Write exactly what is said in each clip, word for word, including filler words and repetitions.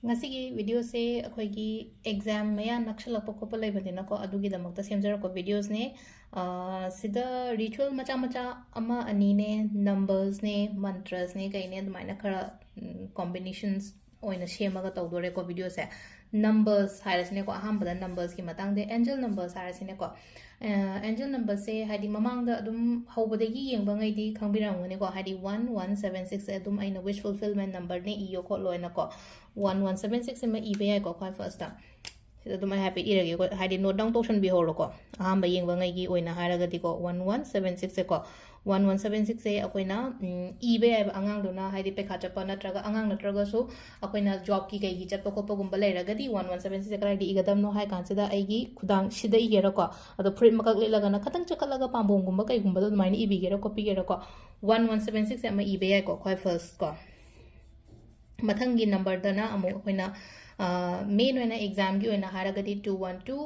ꯉꯁꯤꯒꯤ ꯚꯤꯗꯤꯑꯣꯁꯦ ꯑꯩꯈꯣꯏꯒꯤ ꯑꯦꯛꯖꯥꯝ ꯃꯌꯥ ꯅꯛꯁꯜꯂꯛꯄ ꯈꯣꯠꯄ ꯂꯩꯕꯅꯤꯅꯀꯣ, ꯑꯗꯨꯒꯤꯗꯃꯛꯇ ꯁꯦꯝꯖꯔꯛꯄ ꯚꯤꯗꯤꯑꯣꯁꯅꯦ꯫ ꯑ, ꯁꯤꯗ ꯔꯤꯆꯨꯋꯦꯜ ꯃꯆꯥ ꯃꯆꯥ ꯑꯃ ꯑꯅꯤꯅꯦ, ꯅꯝꯕꯔꯁꯅꯦ, ꯃꯟꯇ꯭ꯔꯁꯅꯦ, ꯀꯩꯅꯦ, ꯑꯗꯨꯃꯥꯏꯅ ꯈꯔ ꯀꯣꯝꯕꯤꯅꯦꯁꯟꯁ ꯑꯣꯏꯅ ꯁꯦꯝꯃꯒ ꯇꯧꯗꯣꯔꯦꯀꯣ ꯚꯤꯗꯤꯑꯣꯁꯦ꯫ ꯅꯝꯕꯔꯁ ꯍꯥꯏꯔꯁꯤꯅꯦꯀꯣ, ꯑꯍꯥꯟꯕꯗ ꯅꯝꯕꯔꯁꯀꯤ ꯃꯇꯥꯡꯗ, ꯑꯦꯟꯖꯦꯜ ꯅꯝꯕꯔꯁ ꯍꯥꯏꯔꯁꯤꯅꯦꯀꯣ꯫ ꯑꯦꯟꯖꯦꯜ ꯅꯝꯕꯔꯁꯦ ꯍꯥꯏꯗꯤ ꯃꯃꯥꯡꯗ ꯑꯗꯨꯝ ꯍꯧꯕꯗꯒꯤ ꯌꯦꯡꯕꯉꯩꯗꯤ ꯈꯪꯕꯤꯔꯝꯒꯅꯤꯀꯣ, ꯍꯥꯏꯗꯤ ꯋꯥꯟ ꯋꯥꯟ ꯁꯕꯦꯟ ꯁꯤꯛꯁꯁꯦ ꯑꯗꯨꯝ ꯑꯩꯅ ꯋꯤꯁ ꯐꯨꯜꯐꯤꯜꯃꯦꯟ ꯅꯝꯕꯔꯅꯦ, ꯏꯌꯣ ꯈꯣꯠꯂꯣꯅꯀꯣ꯫ ꯋꯥꯟ ꯋꯥꯟ ꯁꯕꯦꯟ ꯁꯤꯛꯁꯁꯤꯃ ꯏꯕ ꯌꯥꯏꯀꯣ ꯈ꯭ꯋꯥꯏ ꯐꯥꯔꯁꯇ꯫ ꯁꯤꯗ ꯑꯗꯨꯝ ꯑꯩ ꯍꯥꯏꯐꯦꯠ ꯏꯔꯒꯦꯀꯣ, ꯍꯥꯏꯗꯤ ꯅꯣꯠ ꯗꯥꯎꯟ ꯇꯧꯁꯟꯕꯤꯍꯧꯔꯣꯀꯣ꯫ ꯑꯍꯥꯟꯕ ꯌꯦꯡꯕꯉꯩꯒꯤ ꯑꯣꯏꯅ ꯍꯥꯏꯔꯒꯗꯤꯀꯣ, ꯋꯥꯟ ꯋꯥꯟ ꯁꯕꯦꯟ ꯁꯤꯛꯁꯁꯦꯀꯣ, ꯋꯥꯟ ꯋꯥꯟ ꯁꯕꯦꯟ ꯁꯤꯛꯁꯁꯦ ꯑꯩꯈꯣꯏꯅ ꯎꯝ, ꯏꯕ ꯌꯥꯏꯕ, ꯑꯉꯥꯡꯗꯨꯅ ꯍꯥꯏꯗꯤ ꯄꯩꯈꯥ ꯆꯠꯄ ꯅꯠꯇ꯭ꯔꯒ ꯑꯉꯥꯡ ꯅꯠꯇ꯭ꯔꯒꯁꯨ ꯑꯩꯈꯣꯏꯅ ꯖꯣꯕꯀꯤ ꯀꯩꯒꯤ ꯆꯠꯄ ꯈꯣꯠꯄꯒꯨꯝꯕ ꯂꯩꯔꯒꯗꯤ ꯋꯥꯟ ꯋꯥꯟ ꯁꯕꯦꯟ ꯁꯤꯛꯁꯁꯦ ꯀꯗꯥꯏꯗ ꯏꯒꯗꯕꯅꯣ ꯍꯥꯏ ꯀꯥꯟꯁꯤꯗ ꯑꯩꯒꯤ ꯈꯨꯗꯥꯡ ꯁꯤꯗ ꯏꯒꯦꯔꯥꯀꯣ꯫ ꯑꯗꯣ ꯐꯨꯔꯤꯠ ꯃꯀꯛ ꯂꯤꯠꯂꯒꯅ ꯈꯇꯪ ꯆꯈꯠꯂꯒ ꯄꯥꯝꯕꯣꯝꯒꯨꯝꯕ ꯀꯩꯒꯨꯝꯕꯗ ꯑꯗꯨꯃꯥꯏꯅ ꯏꯕꯤꯒꯦꯔꯥ ꯈꯣꯠꯄꯤꯒꯦꯔꯥꯀꯣ꯫ ꯋꯥꯟ ꯋꯥꯟ ꯁꯕꯦꯟ ꯁꯤꯛꯁꯁꯦ ꯑꯃ ꯏꯕ ꯌꯥꯏꯀꯣ ꯈ꯭ꯋꯥꯏ ꯐꯥꯔꯁꯀꯣ꯫ ꯃꯊꯪꯒꯤ ꯅꯝꯕꯔꯗꯅ ꯑꯃꯨꯛ ꯑꯩꯈꯣꯏꯅ ꯃꯦꯟ ꯑꯣꯏꯅ ꯑꯦꯛꯖꯥꯝꯒꯤ ꯑꯣꯏꯅ ꯍꯥꯏꯔꯒꯗꯤ two one two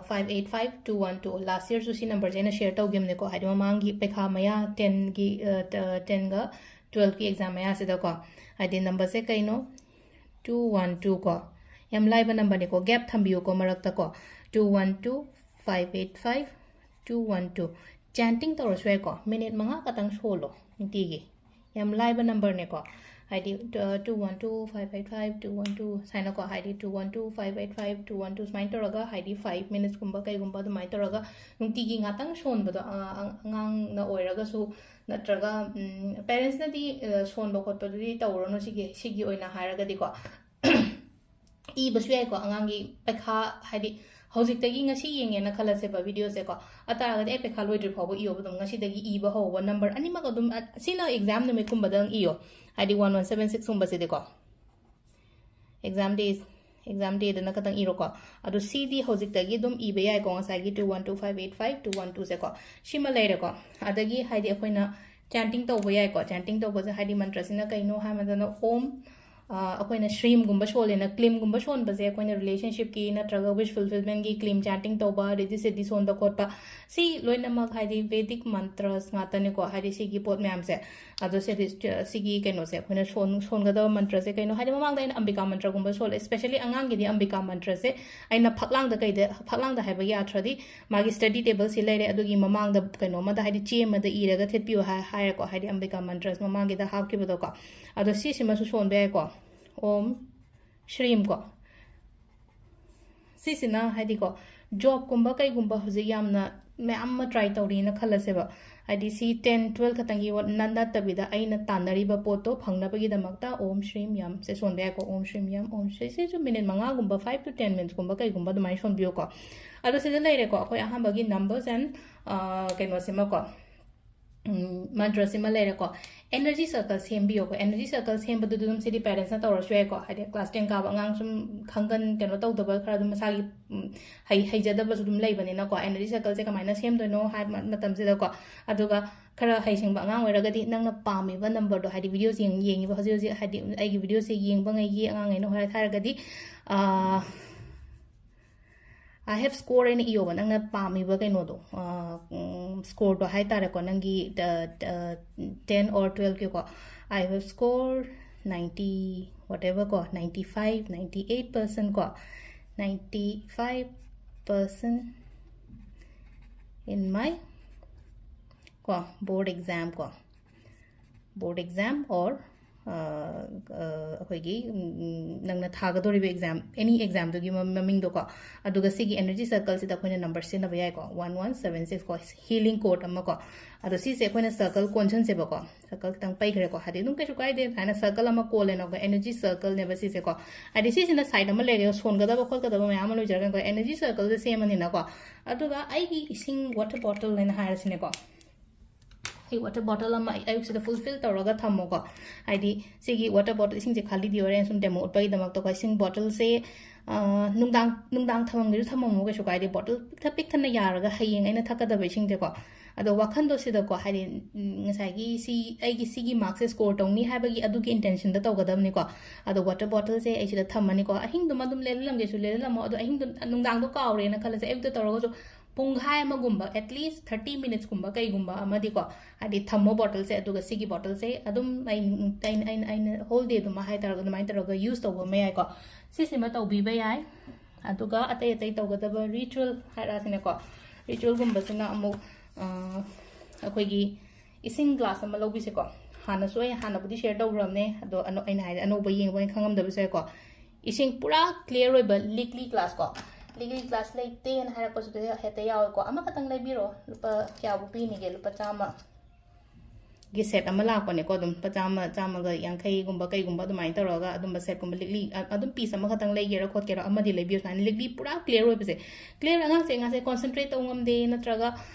five eight five two one two, ꯂꯥꯁ ꯌꯔꯁꯨ ꯁꯤ ꯅꯝꯕꯔꯁꯦ ꯑꯩꯅ ꯁꯦꯌꯔ ꯇꯧꯈꯤꯕꯅꯦꯀꯣ, ꯍꯥꯏꯗꯤ ꯃꯃꯥꯡꯒꯤ ꯄꯩꯈꯥ ꯃꯌꯥ ꯇꯦꯟꯒꯤ ꯇꯦꯟꯒ ꯇꯨꯋꯦꯜꯐꯀꯤ ꯑꯦꯛꯖꯥꯝ ꯃꯌꯥꯁꯤꯗꯀꯣ꯫ ꯍꯥꯏꯗꯤ ꯅꯝꯕꯔꯁꯦ ꯀꯩꯅꯣ? ꯇꯨ ꯋꯥꯟ ꯇꯨ ꯀꯣ꯫ ꯌꯥꯝ ꯂꯥꯏꯕ ꯅꯝꯕꯔꯅꯤꯀꯣ, ꯒꯦꯞ ꯊꯝꯕꯤꯌꯨꯀꯣ ꯃꯔꯛꯇꯀꯣ꯫ Two one two five eight five two one two. ꯆꯦꯟꯇꯤꯡ ꯇꯧꯔꯁꯨ ꯌꯥꯏꯀꯣ, ꯃꯤꯅꯤꯠ ꯃꯉꯥ ꯈꯛꯇꯪ ꯁꯣꯜꯂꯣ ꯅꯨꯡꯇꯤꯒꯤ꯫ ꯌꯥꯝ ꯂꯥꯏꯕ ꯅꯝꯕꯔꯅꯦꯀꯣ, ꯍꯥꯏꯗꯤ two one two five eight five two one two ꯁꯨꯃꯥꯏꯅꯀꯣ, ꯍꯥꯏꯗꯤ two one two five eight five two one two ꯁꯨꯃꯥꯏꯅ ꯇꯧꯔꯒ, ꯍꯥꯏꯗꯤ ꯐꯥꯏꯚ ꯃꯤꯅꯤꯠꯁꯀꯨꯝꯕ ꯀꯩꯒꯨꯝꯕ ꯑꯗꯨꯃꯥꯏꯅ ꯇꯧꯔꯒ ꯅꯨꯡꯇꯤꯒꯤ ꯉꯥꯛꯇꯪ ꯁꯣꯟꯕꯗꯣ, ꯑ, ꯑ, ꯑꯉꯥꯡꯅ ꯑꯣꯏꯔꯒꯁꯨ ꯅꯠꯇ꯭ꯔꯒ ꯄꯦꯔꯦꯟꯁꯅꯗꯤ ꯁꯣꯟꯕ ꯈꯣꯠꯄꯗꯨꯗꯤ ꯇꯧꯔꯨꯔꯅꯨ, ꯁꯤꯒꯤ ꯁꯤꯒꯤ ꯑꯣꯏꯅ ꯍꯥꯏꯔꯒꯗꯤꯀꯣ꯫ ꯏꯕꯁꯨ ꯌꯥꯏꯀꯣ ꯑꯉꯥꯡꯒꯤ ꯄꯩꯈꯥ, ꯍꯥꯏꯗꯤ ꯍꯧꯖꯤꯛꯇꯒꯤ ꯉꯁꯤ ꯌꯦꯡꯉꯦꯅ ꯈꯜꯂꯁꯦꯕ ꯚꯤꯗꯤꯑꯣꯁꯦꯀꯣ, ꯑꯗꯨ ꯇꯥꯔꯒꯗꯤ ꯑꯩ ꯄꯩꯈꯥ ꯂꯣꯏꯗ꯭ꯔꯤ ꯐꯥꯎꯕ ꯏꯌꯣꯕ, ꯑꯗꯨꯝ ꯉꯁꯤꯗꯒꯤ ꯏꯕ ꯍꯧꯕ ꯅꯝꯕꯔ ꯑꯅꯤꯃꯛ ꯑꯗꯨꯝ, ꯑ, ꯁꯤꯅ ꯑꯦꯛꯖꯥꯝ ꯅꯨꯃꯤꯠꯀꯨꯝꯕꯗꯪ ꯏꯌꯣ, ꯍꯥꯏꯗꯤ ꯋꯥꯟ ꯋꯥꯟ ꯁꯕꯦꯟ ꯁꯤꯛꯁꯀꯨꯝꯕꯁꯤꯗꯤꯀꯣ꯫ ꯑꯦꯛꯖꯥꯝ ꯗꯦ, ꯑꯦꯛꯖꯥꯝ ꯗꯦꯗꯅ ꯈꯇꯪ ꯏꯔꯣꯀꯣ꯫ ꯑꯗꯣ ꯁꯤꯗꯤ ꯍꯧꯖꯤꯛꯇꯒꯤ ꯑꯗꯨꯝ ꯏꯕ ꯌꯥꯏꯀꯣ, ꯉꯁꯥꯏꯒꯤ two one two five eight five two one ꯇꯨꯁꯦꯀꯣ꯫ ꯁꯤꯃ ꯂꯩꯔꯦꯀꯣ꯫ ꯑꯗꯒꯤ ꯍꯥꯏꯗꯤ ꯑꯩꯈꯣꯏꯅ ꯆꯦꯟꯇꯤꯡ ꯇꯧꯕ ꯌꯥꯏꯀꯣ꯫ ꯆꯦꯟꯇꯤꯡ ꯇꯧꯕꯁꯦ ꯍꯥꯏꯗꯤ ꯃꯟꯇ꯭ꯔꯁꯤꯅ ꯀꯩꯅꯣ ꯍꯥꯏꯕꯗꯅ, ꯑꯣꯝ, ꯑ, ꯑꯩꯈꯣꯏꯅ ꯁ꯭ꯔꯤꯝꯒꯨꯝꯕ ꯁꯣꯜꯂꯦꯅ, ꯀ꯭ꯂꯤꯝꯒꯨꯝꯕ ꯁꯣꯟꯕꯁꯦ ꯑꯩꯈꯣꯏꯅ ꯔꯤꯂꯦꯁꯟꯁꯤꯞꯀꯤ ꯅꯠꯇ꯭ꯔꯒ ꯋꯤꯁ ꯐꯨꯜꯐꯤꯜꯃꯦꯟꯒꯤ ꯀ꯭ꯂꯤꯝ ꯆꯦꯟꯇꯤꯡ ꯇꯧꯕ, ꯔꯤꯗꯤ ꯁꯤꯗꯤ ꯁꯣꯟꯕ ꯈꯣꯠꯄ, ꯁꯤ ꯂꯣꯏꯅꯃꯛ ꯍꯥꯏꯗꯤ ꯚꯦꯗꯤꯛ ꯃꯟꯇ꯭ꯔꯁ ꯉꯥꯛꯇꯅꯤꯀꯣ, ꯍꯥꯏꯗꯤ ꯁꯤꯒꯤ ꯄꯣꯠ ꯃꯌꯥꯝꯁꯦ꯫ ꯑꯗꯣ ꯁꯤꯗꯤ, ꯁꯤꯒꯤ ꯀꯩꯅꯣꯁꯦ ꯑꯩꯈꯣꯏꯅ ꯁꯣꯟ-, ꯁꯣꯟꯒꯗꯕ ꯃꯟꯇ꯭ꯔꯁꯦ ꯀꯩꯅꯣ ꯍꯥꯏꯗꯤ, ꯃꯃꯥꯡꯗ ꯑꯩꯅ ꯑꯝꯕꯤꯀꯥ ꯃꯟꯇ꯭ꯔꯒꯨꯝꯕ ꯁꯣꯜꯂꯦ, especially ꯑꯉꯥꯡꯒꯤꯗꯤ ꯑꯝꯕꯤꯀꯥ ꯃꯟꯇ꯭ꯔꯁꯦ ꯑꯩꯅ ꯐꯛꯂꯥꯡꯗ ꯀꯩꯗ, ꯐꯛꯂꯥꯡꯗ ꯍꯥꯏꯕꯒꯤ ꯑꯥꯔꯊꯗꯤ ꯃꯥꯒꯤ study tableꯁꯤ ꯂꯩꯔꯦ, ꯑꯗꯨꯒꯤ ꯃꯃꯥꯡꯗ ꯀꯩꯅꯣ ꯑꯃꯗ ꯍꯥꯏꯗꯤ ꯆꯦ ꯑꯃꯗ ꯏꯔꯒ ꯊꯦꯠꯄꯤꯌꯨ ꯍꯥꯏ-, ꯍꯥꯏꯔꯦꯀꯣ, ꯍꯥꯏꯗꯤ ꯑꯝꯕꯤꯀꯥ ꯃꯟꯇ꯭ꯔꯁ ꯃꯃꯥꯡꯒꯤꯗ ꯍꯥꯞꯈꯤꯕꯗꯣꯀꯣ꯫ ꯑꯗꯣ ꯁꯤꯁꯤꯃꯁꯨ ꯁꯣꯟꯕ ꯌꯥꯏꯀꯣ꯫ ꯑꯣꯝ ꯁ꯭ꯔꯤꯝ ꯀꯣ꯫ ꯁꯤꯁꯤꯅ ꯍꯥꯏꯗꯤꯀꯣ, ꯖꯣꯕꯀꯨꯝꯕ ꯀꯩꯒꯨꯝꯕ ꯍꯧꯖꯤꯛ ꯌꯥꯝꯅ ꯃꯌꯥꯝ ꯑꯃ ꯇ꯭ꯔꯥꯏ ꯇꯧꯔꯤꯅ ꯈꯜꯂꯁꯦꯕ꯫ ꯍꯥꯏꯗꯤ ꯁꯤ ꯇꯦꯟ, ꯇꯨꯋꯦꯜꯐ ꯈꯛꯇꯪꯒꯤ ꯋꯥ-, ꯅ-, ꯅꯠꯇꯕꯤꯗ ꯑꯩꯅ ꯇꯥꯟꯅꯔꯤꯕ ꯄꯣꯠꯇꯣ ꯐꯪꯅꯕꯒꯤꯗꯃꯛꯇ ꯑꯣꯝ ꯁ꯭ꯔꯤꯝ ꯌꯝ ꯁꯦ ꯁꯣꯟꯕ ꯌꯥꯏꯀꯣ꯫ ꯑꯣꯝ ꯁ꯭ꯔꯤꯝ ꯌꯝ, ꯑꯣꯝ ꯁ꯭ꯔꯤ-, ꯁꯤꯁꯨ ꯃꯤꯅꯤꯠ ꯃꯉꯥꯒꯨꯝꯕ, five to ten minutesꯀꯨꯝꯕ ꯀꯩꯒꯨꯝꯕ ꯑꯗꯨꯃꯥꯏꯅ ꯁꯣꯟꯕꯤꯌꯨꯀꯣ꯫ ꯑꯗꯣ ꯁꯤꯗ ꯂꯩꯔꯦꯀꯣ, ꯑꯩꯈꯣꯏ ꯑꯍꯥꯟꯕꯒꯤ numbers and, ꯑ, ꯀꯩꯅꯣꯁꯤꯃꯀꯣ, ꯎꯝ, ꯃꯟꯇ꯭ꯔꯁꯤꯃ ꯂꯩꯔꯦꯀꯣ꯫ Energy circle ꯁꯦꯝꯕꯤꯌꯣꯀꯣ꯫ Energy circle ꯁꯦꯝꯕꯗꯨꯗꯤ ꯑꯗꯨꯝ ꯁꯤꯗꯤ parentsꯅ ꯇꯧꯔꯁꯨ ꯌꯥꯏꯀꯣ꯫ ꯍꯥꯏꯗꯤ class ten ꯀꯥꯕ ꯑꯉꯥꯡ ꯁꯨꯝ ꯈꯪꯒꯟ-, ꯀꯩꯅꯣ ꯇꯧꯗꯕ ꯈꯔ ꯑꯗꯨꯝ ꯃꯁꯥꯒꯤ, ꯎꯝ, ꯍꯩ-, ꯍꯩꯖꯗꯕꯁꯨ ꯑꯗꯨꯝ ꯂꯩꯕꯅꯤꯅꯀꯣ꯫ Energy circleꯁꯦ ꯀꯃꯥꯏꯅ ꯁꯦꯝꯗꯣꯏꯅꯣ ꯍꯥꯏꯕ ꯃꯇꯝꯁꯤꯗꯀꯣ, ꯑꯗꯨꯒ ꯈꯔ ꯍꯩꯁꯤꯡꯕ ꯑꯉꯥꯡ ꯑꯣꯏꯔꯒꯗꯤ ꯅꯪꯅ ꯄꯥꯝꯃꯤꯕ numberꯗꯣ, ꯍꯥꯏꯗꯤ videoꯁꯦ ꯌꯦꯡ-, ꯌꯦꯡꯉꯤꯕ ꯍꯧꯖꯤꯛ ꯍꯧꯖꯤꯛ, ꯍꯥꯏꯗꯤ ꯑꯩꯒꯤ videoꯁꯦ ꯌꯦꯡꯕꯉꯩꯒꯤ ꯑꯉꯥꯡꯉꯩꯅ ꯍꯥꯏ ꯇꯥꯔꯒꯗꯤ, ꯑ, "I have score" ꯍꯥꯏꯅ ꯏꯌꯣꯕ, ꯅꯪꯅ ꯄꯥꯝꯃꯤꯕ ꯀꯩꯅꯣꯗꯣ, ꯑ, ꯎꯝ, scoreꯗꯣ ꯍꯥꯏ ꯇꯥꯔꯦꯀꯣ, ꯅꯪꯒꯤ, ꯑ, ꯑ, ten or twelveꯀꯤꯀꯣ꯫ "I have score ninety whatever" ꯀꯣ, ninety five, ninety eight percent ꯀꯣ, ninety five percent in my ꯀꯣ, board exam ꯀꯣ, board exam or, ꯑ, ꯑ, ꯑꯩꯈꯣꯏꯒꯤ, ꯎꯝ, ꯅꯪꯅ ꯊꯥꯒꯗꯧꯔꯤꯕ exam, any examꯗꯨꯒꯤ ꯃ-, ꯃꯃꯤꯡꯗꯣꯀꯣ꯫ ꯑꯗꯨꯒ ꯁꯤꯒꯤ energy circleꯁꯤꯗ ꯑꯩꯈꯣꯏꯅ number ꯁꯤꯖꯤꯟꯅꯕ ꯌꯥꯏꯀꯣ, one one seven six ꯀꯣ, healing code ꯑꯃꯀꯣ꯫ ꯑꯗꯣ ꯁꯤꯁꯦ ꯑꯩꯈꯣꯏꯅ circle ꯀꯣꯟꯁꯤꯟꯁꯦꯕꯀꯣ, circle ꯈꯤꯇꯪ ꯄꯩꯈ꯭ꯔꯦꯀꯣ, ꯍꯥꯏꯗꯤ ꯑꯗꯨꯝ ꯀꯩꯁꯨ ꯀꯥꯏꯗꯦ, ꯍꯥꯏꯅ circle ꯑꯃ ꯀꯣꯜꯂꯦꯅꯀꯣ, energy circleꯅꯦꯕ ꯁꯤꯁꯦꯀꯣ꯫ ꯍꯥꯏꯗꯤ ꯁꯤꯁꯤꯅ side ꯑꯃ ꯂꯩꯔꯦ, ꯁꯣꯟꯒꯗꯕ ꯈꯣꯠꯀꯗꯕ ꯃꯌꯥꯝ ꯑꯃ ꯂꯣꯏꯖꯔꯒꯀꯣ, energy circleꯁꯦ ꯁꯦꯝꯃꯅꯤꯅꯀꯣ꯫ ꯑꯗꯨꯒ ꯑꯩꯒꯤ ꯏꯁꯤꯡ water bottle ꯍꯥꯏꯅ ꯍꯥꯏꯔꯁꯤꯅꯦꯀꯣ꯫ ꯑꯩ water bottle ꯑꯃ ꯑꯩ ꯑꯌꯨꯛꯁꯤꯗ full fill ꯇꯧꯔꯒ ꯊꯝꯃꯣꯀꯣ꯫ ꯍꯥꯏꯗꯤ ꯁꯤꯒꯤ water bottle, ꯏꯁꯤꯡꯁꯦ ꯈꯥꯂꯤꯗꯤ ꯑꯣꯏꯔꯦ, ꯁꯨꯝ demo ꯎꯠꯄꯒꯤꯗꯃꯛꯇꯀꯣ꯫ ꯏꯁꯤꯡ bottleꯁꯦ, ꯑ, ꯅꯨꯡꯗꯥꯡ, ꯅꯨꯡꯗꯥꯡ ꯊꯝꯃꯝꯒꯦꯁꯨ ꯊꯝꯃꯝꯃꯣ, ꯀꯩꯁꯨ ꯀꯥꯏꯗꯦ꯫ Bottle ꯄꯤꯛꯊ-, ꯄꯤꯛ ꯊꯟꯅ ꯌꯥꯔꯒ ꯍꯌꯦꯡ ꯑꯩꯅ ꯊꯛꯀꯗꯕ ꯏꯁꯤꯡꯁꯦꯀꯣ꯫ ꯑꯗꯣ ꯋꯥꯈꯟꯗꯣ ꯁꯤꯗꯀꯣ, ꯍꯥꯏꯗꯤ, ꯎꯝ, ꯉꯁꯥꯏꯒꯤ ꯁꯤ, ꯑꯩꯒꯤ ꯁꯤꯒꯤ markꯁꯦ score ꯇꯧꯅꯤ ꯍꯥꯏꯕꯒꯤ ꯑꯗꯨꯒꯤ intentionꯗ ꯇꯧꯒꯗꯕꯅꯤꯀꯣ꯫ ꯑꯗꯣ water bottleꯁꯦ ꯑꯩ ꯁꯤꯗ ꯊꯝꯃꯅꯤꯀꯣ꯫ ꯑꯍꯤꯡꯗꯨꯃ ꯑꯗꯨꯝ ꯂꯦꯜꯂꯝꯒꯦꯁꯨ ꯂꯦꯜꯂꯝꯃꯣ꯫ ꯑꯗꯣ ꯑꯍꯤꯡꯗꯨ, ꯅꯨꯡꯗꯥꯡꯗꯣ ꯀꯥꯎꯔꯦꯅ ꯈꯜꯂꯁꯦ, ꯑꯌꯨꯛꯇ ꯇꯧꯔꯒꯁꯨ ꯄꯨꯡꯈꯥꯏ ꯑꯃꯒꯨꯝꯕ, at least thirty minutes ꯀꯨꯝꯕ ꯀꯩꯒꯨꯝꯕ ꯑꯃꯗꯤꯀꯣ, ꯍꯥꯏꯗꯤ ꯊꯝꯃꯣ ꯕꯣꯇꯜꯁꯦ꯫ ꯑꯗꯨꯒ ꯁꯤꯒꯤ ꯕꯣꯇꯜꯁꯦ ꯑꯗꯨꯝ ꯑꯩ, ꯑꯩꯅ, ꯑꯩꯅ, ꯑꯩꯅ whole day ꯑꯗꯨꯝ ꯍꯥꯏꯇꯥꯔꯒ, ꯑꯗꯨꯃꯥꯏꯅ ꯇꯧꯔꯒ use ꯇꯧꯕ ꯑꯃ ꯌꯥꯏꯀꯣ꯫ ꯁꯤꯁꯤꯃ ꯇꯧꯕꯤꯕ ꯌꯥꯏ꯫ ꯑꯗꯨꯒ ꯑꯇꯩ ꯑꯇꯩ ꯇꯧꯒꯗꯕ ritual ꯍꯥꯏꯔꯛꯑꯁꯤꯅꯦꯀꯣ꯫ Ritualꯒꯨꯝꯕꯁꯤꯅ ꯑꯃꯨꯛ, ꯑ, ꯑꯩꯈꯣꯏꯒꯤ ꯏꯁꯤꯡ glass ꯑꯃ ꯂꯧꯕꯤꯁꯦꯀꯣ꯫ ꯍꯥꯟꯅꯁꯨ ꯑꯩ ꯍꯥꯟꯅꯕꯨꯗꯤ share ꯇꯧꯈ꯭ꯔꯕꯅꯦ, ꯑꯗꯣ ꯑꯅꯧ-, ꯑꯩꯅ ꯍꯥꯏꯗꯤ ꯑꯅꯧꯕ ꯌꯦꯡꯕ ꯑꯣꯏꯅ ꯈꯪꯉꯝꯗꯕꯁꯨ ꯌꯥꯏꯀꯣ꯫ ꯏꯁꯤꯡ ꯄꯨꯔꯥ clear ꯑꯣꯏꯕ ꯂꯤꯛꯂꯤ glass ꯀꯣ꯫ ꯂꯤꯛꯂꯤ glass ꯂꯩꯇꯦꯅ ꯍꯥꯏꯔꯛꯄꯁꯨ ꯍꯦꯛꯇ ꯌꯥꯎꯋꯦꯀꯣ꯫ ꯑꯃꯈꯛꯇꯪ ꯂꯩꯕꯤꯔꯣ꯫ ꯂꯨꯄꯥ ꯀꯌꯥꯕꯨ ꯄꯤꯅꯤꯒꯦ? ꯂꯨꯄꯥ ꯆꯥꯝꯃ ꯒꯤ set ꯑꯃ ꯂꯥꯛꯄꯅꯦꯀꯣ꯫ ꯑꯗꯨꯝ ꯂꯨꯄꯥ ꯆꯥꯝꯃ, ꯆꯥꯝꯃꯒ ꯌꯥꯡꯈꯩꯒꯨꯝꯕ ꯀꯩꯒꯨꯝꯕ ꯑꯗꯨꯃꯥꯏꯅ ꯇꯧꯔꯒ ꯑꯗꯨꯝꯕ setꯀꯨꯝꯕ ꯂꯤꯛꯂꯤ, ꯑ-, ꯑꯗꯨꯝ piece ꯑꯃꯈꯛꯇꯪ ꯂꯩꯒꯦꯔꯥ ꯈꯣꯠꯀꯦꯔꯥ ꯑꯃꯗꯤ ꯂꯩꯕꯤꯌꯨ꯫ ꯁꯨꯃꯥꯏꯅ ꯂꯤꯛꯂꯤ ꯄꯨꯔꯥ clear ꯑꯣꯏꯕꯁꯦ꯫ Clear ꯑꯉꯥꯡꯁꯦ, ꯑꯉꯥꯡꯁꯦ concentrate ꯇꯧ ꯉꯝꯗꯦ, ꯅꯠꯇ꯭ꯔꯒ,